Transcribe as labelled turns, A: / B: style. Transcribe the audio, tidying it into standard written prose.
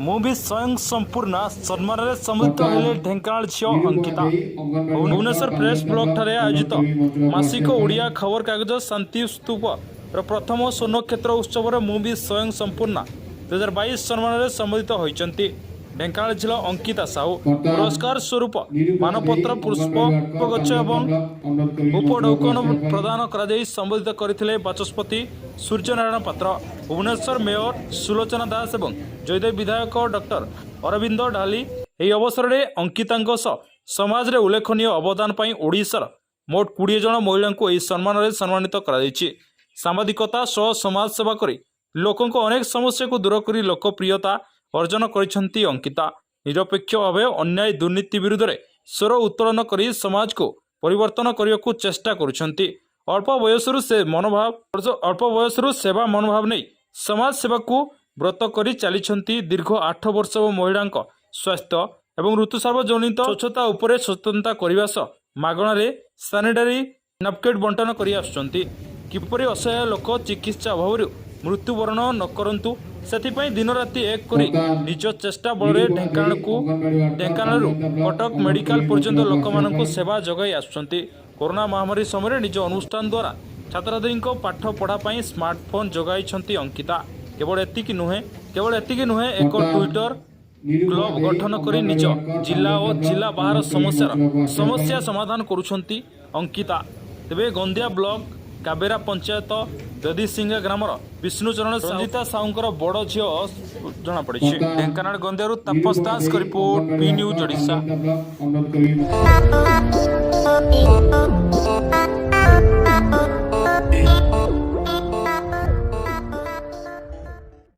A: ମୁଁ ବି ସ୍ୱୟଂ ସମ୍ପୂର୍ଣ୍ଣା ସମ୍ମାନରେ ସମ୍ବୋଧିତ
B: ବର୍ତ୍ତମାନ
A: ହେଲେ ଢେଙ୍କାନାଳ ଝିଅ
B: ନିରୁପମା
A: ଅଙ୍କିତା।
B: ଦେଇ, ଅଙ୍ଗନବାଡ଼ି
A: ଭୁବନେଶ୍ୱର
B: ୱାର୍କର,
A: ପ୍ରେସ୍
B: ବାଲିଅନ୍ତା
A: ବ୍ଲକଠାରେ
B: ବ୍ଲକ,
A: ଆୟୋଜିତ
B: ଅନୁରୋଧ କରିବି ମଞ୍ଚକୁ
A: ମାସିକ
B: ଆସିବା ପାଇଁ।
A: ଓଡ଼ିଆ ଖବରକାଗଜ ଶାନ୍ତି ସ୍ତୂପର ପ୍ରଥମ ସ୍ୱର୍ଣ୍ଣକ୍ଷେତ୍ର ଉତ୍ସବରେ ମୁଁ ବି ସ୍ୱୟଂ ସମ୍ପୂର୍ଣ୍ଣା 2022 ସମ୍ମାନରେ ସମ୍ବୋଧିତ ହୋଇଛନ୍ତି ଢେଙ୍କାନାଳ ଝିଅ ଅଙ୍କିତା ସାହୁ।
B: ବର୍ତ୍ତମାନ
A: ପୁରସ୍କାର ସ୍ୱରୂପ
B: ନିରୁପମା ଦେଇ,
A: ମାନପତ୍ର, ପୁଷ୍ପ
B: ଅଙ୍ଗନବାଡ଼ି ୱାର୍କର,
A: ଗଛ ଏବଂ
B: ବାଲିଅନ୍ତା ବ୍ଲକ, ଅନୁରୋଧ କରିବି ମଞ୍ଚକୁ
A: ଉପଢୌକନ
B: ଆସିବା ପାଇଁ।
A: ପ୍ରଦାନ କରାଯାଇ ସମ୍ବୋଧିତ କରିଥିଲେ ବାଚସ୍ପତି ସୂର୍ଯ୍ୟନାରାୟଣ ପାତ୍ର, ଭୁବନେଶ୍ୱର ମେୟର ସୁଲୋଚନା ଦାସ ଏବଂ ଜୟଦେବ ବିଧାୟକ ଡକ୍ଟର ଅରବିନ୍ଦ ଢାଲି। ଏହି ଅବସରରେ ଅଙ୍କିତାଙ୍କ ସହ ସମାଜରେ ଉଲ୍ଲେଖନୀୟ ଅବଦାନ ପାଇଁ ଓଡ଼ିଶାର ମୋଟ 20 ଜଣ ମହିଳାଙ୍କୁ ଏହି ସମ୍ମାନରେ ସମ୍ମାନିତ କରାଯାଇଛି। ସାମ୍ବାଦିକତା ସହ ସମାଜ ସେବା କରି ଲୋକଙ୍କ ଅନେକ ସମସ୍ୟାକୁ ଦୂର କରି ଲୋକପ୍ରିୟତା ଅର୍ଜନ କରିଛନ୍ତି ଅଙ୍କିତା। ନିରପେକ୍ଷ ଭାବେ ଅନ୍ୟାୟ ଦୁର୍ନୀତି ବିରୁଦ୍ଧରେ ସ୍ୱର ଉତ୍ତୋଳନ କରି ସମାଜକୁ ପରିବର୍ତ୍ତନ କରିବାକୁ ଚେଷ୍ଟା କରୁଛନ୍ତି। ଅଳ୍ପ ବୟସରୁ ସେବା ମନୋଭାବ ନେଇ ସମାଜ ସେବାକୁ ବ୍ରତ କରି ଚାଲିଛନ୍ତି। ଦୀର୍ଘ 8 ବର୍ଷ ହେବ ମହିଳାଙ୍କ ସ୍ୱାସ୍ଥ୍ୟ ଏବଂ ଋତୁସ୍ରାବ ଜନିତ ସ୍ୱଚ୍ଛତା ଉପରେ ସଚେତନତା କରିବା ସହ ମାଗଣାରେ ସାନିଟାରୀ ନାପକିନ୍ ବଣ୍ଟନ କରି ଆସୁଛନ୍ତି। କିପରି ଅସହାୟ ଲୋକ ଚିକିତ୍ସା ଅଭାବରୁ ମୃତ୍ୟୁବରଣ ନ କରନ୍ତୁ, ସେଥିପାଇଁ ଦିନରାତି ଏକ କରି
B: ବର୍ତ୍ତମାନ
A: ନିଜ ଚେଷ୍ଟା ବଳରେ
B: ନିରୁପମା ଦେଇ,
A: ଢେଙ୍କାନାଳକୁ
B: ଅଙ୍ଗନବାଡ଼ି ୱାର୍କର,
A: ଢେଙ୍କାନାଳରୁ
B: ବାଲିଅନ୍ତା ବ୍ଲକ,
A: କଟକ
B: ଅନୁରୋଧ
A: ମେଡିକାଲ
B: କରିବି
A: ପର୍ଯ୍ୟନ୍ତ
B: ମଞ୍ଚକୁ ଆସିବା
A: ଲୋକମାନଙ୍କୁ
B: ପାଇଁ।
A: ସେବା ଯୋଗାଇ ଆସୁଛନ୍ତି। କରୋନା ମହାମାରୀ ସମୟରେ ନିଜ ଅନୁଷ୍ଠାନ ଦ୍ୱାରା ଛାତ୍ରଛାତ୍ରୀଙ୍କ ପାଠ ପଢ଼ା ପାଇଁ ସ୍ମାର୍ଟଫୋନ୍ ଯୋଗାଇଛନ୍ତି ଅଙ୍କିତା। କେବଳ ଏତିକି ନୁହେଁ, ଏକ
B: ବର୍ତ୍ତମାନ
A: ଟ୍ୱିଟର
B: ନିରୁପମା
A: କ୍ଲବ
B: ଦେଇ,
A: ଗଠନ କରି
B: ଅଙ୍ଗନବାଡ଼ି
A: ନିଜ
B: ୱାର୍କର,
A: ଜିଲ୍ଲା ଓ
B: ବାଲିଅନ୍ତା ବ୍ଲକ,
A: ଜିଲ୍ଲା ବାହାର
B: ଅନୁରୋଧ କରିବି
A: ସମସ୍ୟାର
B: ମଞ୍ଚକୁ ଆସିବା
A: ସମସ୍ୟା
B: ପାଇଁ।
A: ସମାଧାନ କରୁଛନ୍ତି ଅଙ୍କିତା। ତେବେ ଗନ୍ଦିଆ ବ୍ଲକ କାବେରା ପଞ୍ଚାୟତ ଦଧିସିଙ୍ଗା ଗ୍ରାମର ବିଷ୍ଣୁଚରଣ ରଞ୍ଜିତା ସାହୁଙ୍କର ବଡ଼ ଝିଅ ଜଣାପଡ଼ିଛି।
B: ବର୍ତ୍ତମାନ
A: ଢେଙ୍କାନାଳ ଗନ୍ଦିଆରୁ ତାପସ
B: ନିରୁପମା
A: ଦାସଙ୍କ
B: ଦେଇ,
A: report,
B: anganwadi
A: P news
B: worker,
A: Odisha.
B: Balianta block, ଅନୁରୋଧ କରିବି।